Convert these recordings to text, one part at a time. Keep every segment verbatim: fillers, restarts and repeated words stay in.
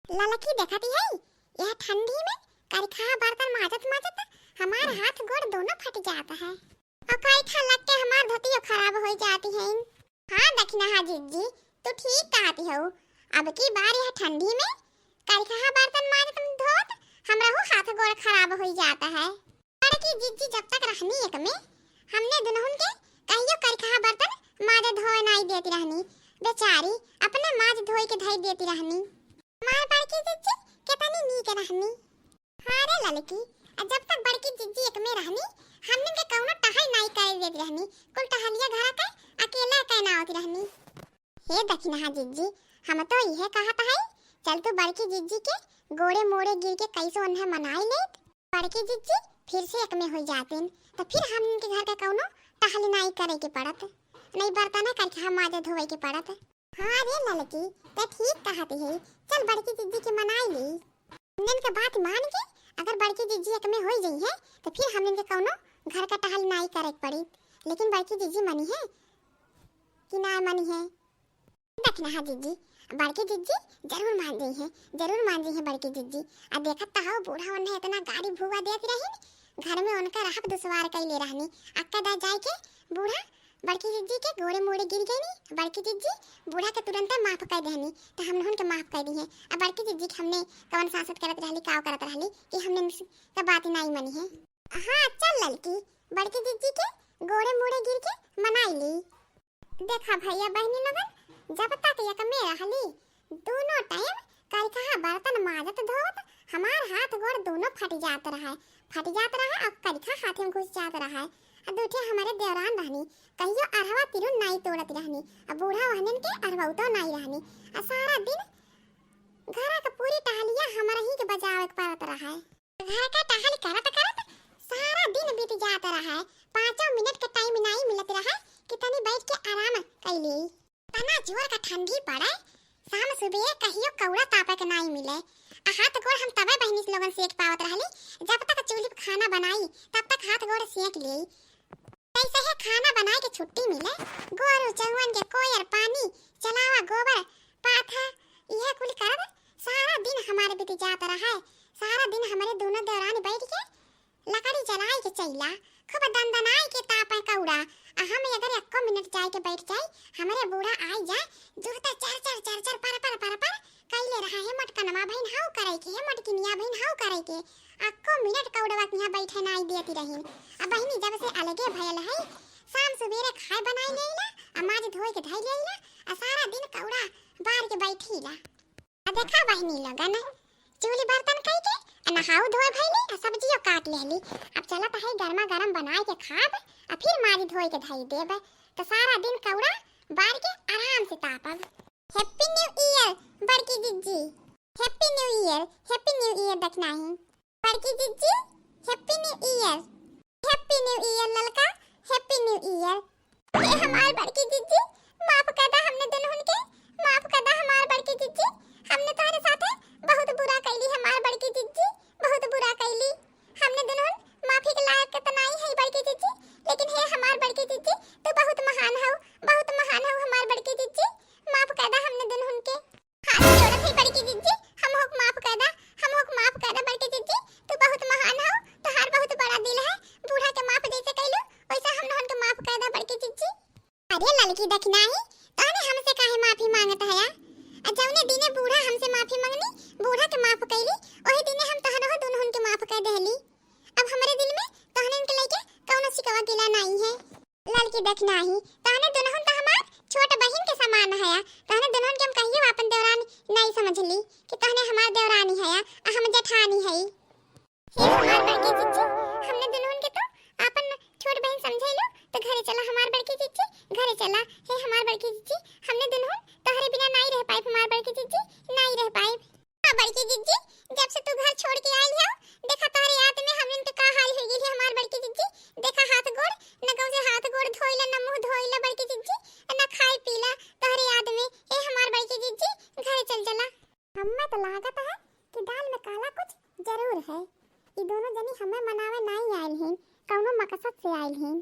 ललकी देखती है, यह ठंडी में करिखा बर्तन माजत माजत हमार हाथ गोड़ दोनों फट जात है। और करिखा लग के हमार धोतियो खराब हो जाती है। हाँ दखिनहा जिज्जी, तू ठीक कहती हो। अब की बार यह ठंडी में करिखा बर्तन माजत धोत हमरहू हाथ गोड़ खराब हो जाता है। बड़की जिज्जी जब तक रहनी एक में, हमने दुनहुन के कहियो करिखा बर्तन माजे धोए नाई देती रहनी। बेचारी अपने माज धोए के धई देती रहनी। हमार बड़की जिज्जी कितनी नीक रहनी। हाँ रे ललकी, आ जब तक बड़की जिज्जी एक में रहनी, हमने के कौनो टहल नाई करे देती रहनी। कुल टहलिया घरा के अकेले के ना होती रहनी। हे दखिनहा जिज्जी, हम तो इहे कहत हई, चल तू बड़की जिज्जी के गोड़े मोड़े गिर के कैसो उन्हें मनाई लेत। बड़की जिज्जी फिर से एक में होई जातिन, तो फिर हमन के घर का कौनो टहल नाई करे के पड़त, नहीं बर्तन करके हम माजे धोवे के पड़त। हाँ रे ललकी, ते ठीक कहती है, चल बड़की जिज्जी के मनाई ली। हमन के बात मान के अगर बड़की जिज्जी एक में होई जई है, तो फिर हमन के कौनो घर का टहल नाई करे के पड़ी। लेकिन बड़की जिज्जी मनी है कि ना मनी है? दखिनहा जिज्जी, बड़की जिज्जी जरूर मान जई है, जरूर मान जई है बड़की जिज्जी। आ देखत तो हो, बूढ़ा उन्हें इतना गारी भुआ देत रहिन, घर में उनका रहब दुश्वार कैले रहनी। अक्का दा जाए के बूढ़ा बड़की जिज्जी के गोड़े मोड़े गिर गईनी। बड़की जिज्जी बूढ़ा के तुरंते माफ कर देहनी, तो हम लोगन के माफ कर दी है। अब बड़की जिज्जी के हमने कवन सांसत करत रहली, काव करत रहली कि हमने उनका बात ही नाई मनी है। हाँ चल ललकी, बड़की जिज्जी के गोड़े मोड़े गिर के मनाई ली। देखा भैया बहनी लोगन, जब तक एक में रहली, दोनों टाइम करिखा बर्तन माजत धोवत हमार हाथ गोड़ दोनों फट जात रहे, फट जात रहे और करिखा हाथ में घुस जात रहे। आ दूठे हमारे देवरान रहनी, कहियो अरहवा तिरुन नाई तोड़त रहनी, आ बूढ़ा वहनन के अरहवतो नाई रहनी। आ सारा दिन घर का पूरी टहलिया हमरा ही के बजावे के पड़त रहे। घर का टहल करत करत सारा दिन बीत जात रहे, पाँचों मिनट के टाइम नाई मिलत रहे कि तनी बैठ के आराम कैली। तना जोर का ठंडी पड़े, शाम सुबह कहियो कौड़ा तापे के नाई मिले। आ हाथ गोड़ हम तबे बहिनी लोगन सेक पावत रहली, जब तक चूल्ही पे खाना बनाई, तब तक हाथ गोड़ सेक ली। जैसे है खाना बनाए के छुट्टी मिले, गोरू चौवन के कोयर पानी चलावा, गोबर पाथा, यह कुल करब। सारा दिन हमारे बीत जात रहे। सारा दिन हमारे दोनों देवरानी बैठ के लकड़ी जलाए के चैला, खूब दनदनाए के तापे कौड़ा। आ हम अगर एको मिनट जाए के बैठ जाए, हमरे बूढ़ा आई जाए, जूता चर चर चर चर पर पर पर पर कैले रहा है। मोटकनमा बहिन हाउ करे के, हे मोटकिनिया बहिन हाउ करे के। एको मिनट कौड़वा के यहाँ बैठे नाई देती रहिन। आ बहिनी जब से अलगे भयल है, शाम सुबेरे खाए बनाए लेला, आ माज धोए के धई लेला, आ सारा दिन कौड़ा बार के बैठीला। आ देखा बहिनी लोगन, चूल्ही बर्तन कई के, आ नहाऊ धोए भइली, आ सब्जियो काट लेली। अब चलत है गर्मा गरम बनाए के खाब, आ फिर माज धोए के धई देब। तो सारा दिन कौड़ा बार के आराम से तापब। Happy New Year बड़की जिज्जी। Happy New Year, Happy New Year दखिनही। बड़की जिज्जी, Happy New Year। Happy New Year ललका, Happy New Year। हे हमार बड़की जिज्जी, माफ कर दा हमने दुनहुन के, माफ कर दा हमार बड़की जिज्जी। हमने तोहरे साथे बहुत बुरा कैली हमार बड़की जिज्जी, बहुत बुरा कैली। हमने दुनहुन माफी के लायक के तो नाई है बड़की जिज्जी, लेकिन हे हमार बड़की जिज्जी, तू बहुत महान हऊ, बहुत महान हऊ हमार बड़की जिज्जी। माफ कर दा हमने दुनहुन के। हाथ जोड़त है बड़की जिज्जी, हमहू के माफ कर दा, हमहू के माफ कर दा बड़की जिज्जी। तू बहुत महान हऊ, तोहार बहुत बड़ा दिल है। बूढ़ा के माफ जैसे कैलू, वैसे हम लोगन के माफ कर दा बड़की जिज्जी। अरे ललकी दखिनही, तहने हमसे काहे माफी मांगत हया? आ जौने दिने बूढ़ा हमसे माफी मंगनी, बूढ़ा के माफ कैली, वही दिने हम तहनहू दुनहुन के माफ कर देहली। अब हमरे दिल में तहने इनके लेके कौनो शिकवा गिला नाई है। ललकी दखिनही, तहने दुनहुन तो हमार छोट बहिन के समान हया, तहने दुनहुन के हम कहियो आपन देवरानी नाई समझली कि तहने हमार देवरानी हया, आ हम जेठानी हई। हे हमार बड़की जिज्जी, हमने दुनहुन के तो आपन छोट बहिन समझेलू, तो घरे चला हमार बड़की जिज्जी, घरे चला। हे हमार बड़की जिज्जी, हमने दुनहुन तोहरे बिना नाई रह पाइब, हमार बड़की जिज्जी, नाई रह पाइब। हाँ बड़की जिज्जी, जब से तू घर छोड़ के आइल हो, देखा तोहरे याद में हमन के का हाल हो गइल है हमार बड़की जिज्जी। देखा हाथ गोड़, न कहूँ से हाथ गोड़ धोइला, न मुंह धोइला बड़की जिज्जी, न खाए पीला तोहरे याद में। ए हमार बड़की जिज्जी, घरे चल चला। हमें तो लागत है कि दाल में काला कुछ जरूर है। ई दोनों जनी हमें मनावे नाई आइल हैं, कौनो मकसद से आइल हैं।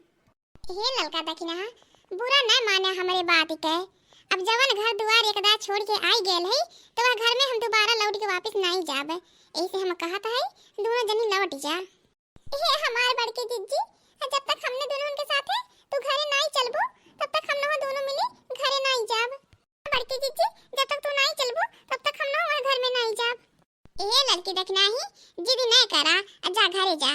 हे ललका दखिनहा, बुरा न माने हमरे बात के। अब जवन घर दुआर एकदा छोड़ के आई गयल है, तो वह घर में हम दोबारा लौट के वापस नाई जाब। यही से हम कहत है, दोनों जनी लौट जा। ए हमार बड़की जिज्जी, जब तक हमने दोनों के साथ है, तू घरे नाई चलबू, तब तक हम लोग दोनों मिली घरे नाई जाब। बड़की जिज्जी, जब तक तू नाई चलबू, तब तक हम लोग घर में नाई जाब। ए ललकी दखिनही, जिद न करा, आ जा घरे जा।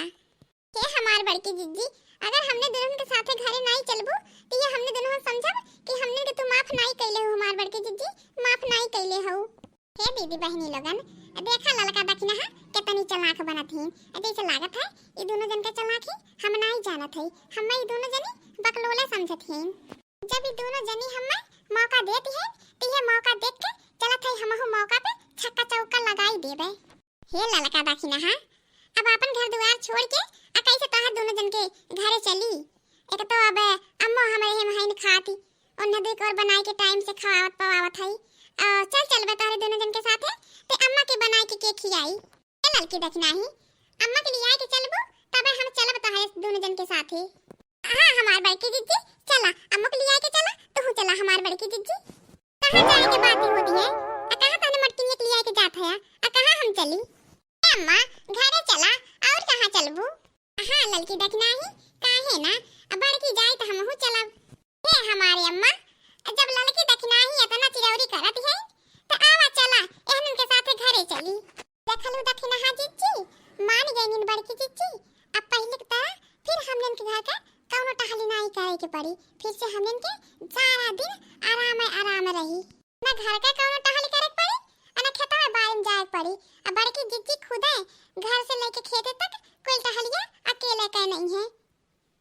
हे हमार बड़की जिज्जी, अगर हमने दुल्हन के साथे घरे नाई चलबू, तो ये हमने दुल्हन समझब कि हमने के तू माफ नाई कैले हो, हमार बड़की जिज्जी, माफ नाई कैले हो। हे दीदी बहनी लोगन, देखा ललका दखिनहा कितनी चालाक बनत हीं। जैसे लागत है, ये दोनों जन के चालाकी हम नाई जानत है, हम ये दोनों जनी बकलोले समझत हीं। जब ई दोनों जनी हमें मौका देती है, तो ये मौका देख के चलत है, हमहू मौका पे छक्का चौका लगाई देबे। हे ललका दखिनहा, अब अपन घर दुआर छोड़ के आ कैसे तोहर दोनों जन के घरे चली? एक तो अब अम्मो हमरे हेम हइन खाती, और नदी को और बनाए के टाइम से खवावत पवावत है। आ, चल चलबे तोहरे दोनों जन के साथे, ते अम्मा के बनाए के, के खियाई। ए ललकी दखिनही, अम्मा के लियाए के चलबू, तबे हम चलब तोहरे दोनों जन के साथे। हाँ, हमार बड़की जिज्जी, चला, अम्मू के लियाए के चला, तू चला हमार बड़की जिज्जी। कहाँ जाए के बात होती है? आ कहाँ तने मटकिनिया के लियाए के जात है? आ कहाँ हम चली? ए अम्मा, घरे चला, और कहाँ चलबू? हाँ, ललकी दखिनही, काहे ना, अब बड़की जाए तो हमहू चलब। हे हमारे अम्मा, जब ललकी दखिनही इतना चिरौरी करत है, तो आवा चला, एहनन के साथे घरे चली। देखलू दखिनहा जिज्जी, मान गइनिन बड़की जिज्जी। अब पहिले की तरह फिर हमनन के घर का कौनो टहली नाई करे के पड़ी। फिर से हमनन के सारा दिन आराम आराम रही। ना घर का कौनो टहली करे के पड़ी, आ ना खेतवा बारी में जाए के पड़ी। अब बड़की जिज्जी खुदे घर से लेके खेते तक कोई टहलिया अकेले के नहीं है।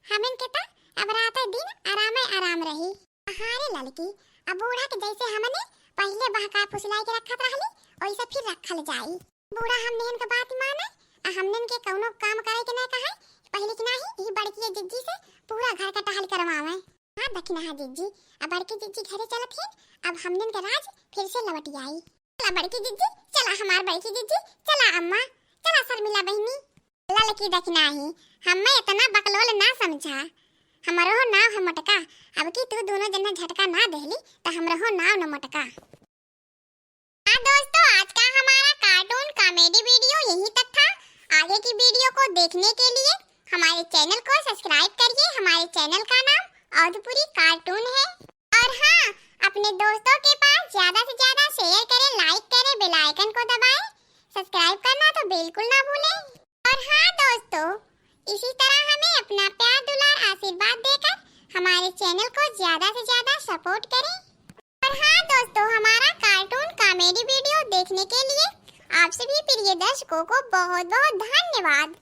हमन के त अब रात दिन आराम आराम रही। हाँ रे ललकी, अब बूढ़ा के जैसे हमने पहिले बहका फुसलाई के रखत रहली, वैसे फिर रखल जाई। बूढ़ा हमने इनका बात माने, आ हमने इनके कौनो काम करे के ना कहे। पहिले की नाही, यही बड़की जिज्जी से पूरा घर का टहल करवावे। हाँ दखिनहा जिज्जी, अब बड़की जिज्जी घरे चलत है, अब हमने इनका राज फिर से लौट आई। चला बड़की जिज्जी, चला हमार बड़की जिज्जी, चला अम्मा, चला शर्मिला बहिनी। ललकी दखिनही, हमें इतना बकलोल ना समझा। हमरो नाव है मोटका, अब की तू दोनों जने झटका ना देहली, तो हमरो नाव न मोटका। हाँ दोस्तों, आज का हमारा cartoon comedy video यहीं तक था। आगे की video को देखने के लिए हमारे channel को subscribe करिए। हमारे channel का नाम अवधपुरी cartoon है। और हाँ, अपने दोस्तों के पास ज्यादा से ज्यादा share करें, like करें, bell icon को दबाएं, subscribe करना तो बिल्कुल ना भूलें। और हाँ दोस्तों, इसी तरह हमें अपना प्यार, दुलार, आशीर्वाद देकर हमारे channel को ज्यादा से ज्यादा support करें। और हाँ दोस्तों, हमारा cartoon comedy video देखने के लिए आप सभी प्रिय दर्शकों को बहुत बहुत धन्यवाद।